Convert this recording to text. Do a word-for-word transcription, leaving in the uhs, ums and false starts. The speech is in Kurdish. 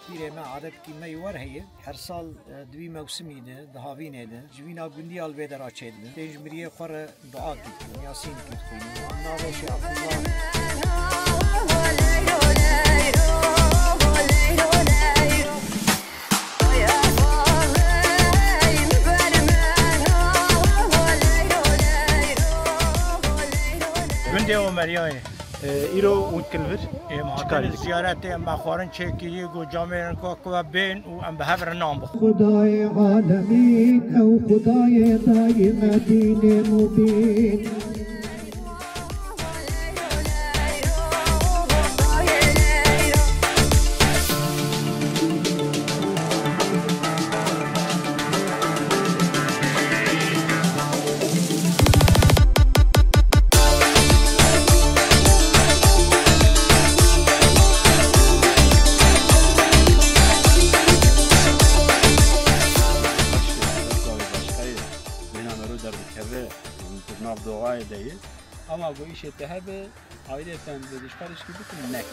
Pîrê me adetkî me yê wer heye. Her sal, e, di vî mewsimî de, di havînê de, ji vîna gundî ya li vê dera çêdibe. Tên ji miriyê xwe re dua dikî, Yasîn dikî dixwînî. Em navê Şêx Abdullah. Gundê Omeriyayê. Îro û dikil vir. Êm çi karî hatin dikin? Ziyaretê em me xwarin çêkirî, got camêrên ku ku ve bên û em bi hev re nan bixwin. Xudayê alemîn, ew Xudayê dayî me dînê mubîn. Bêhna mero derdikeve, di nav doxayê de ye. Ama ku îşê te hebe, ayrêten vêrişkarişkî bikin, nek.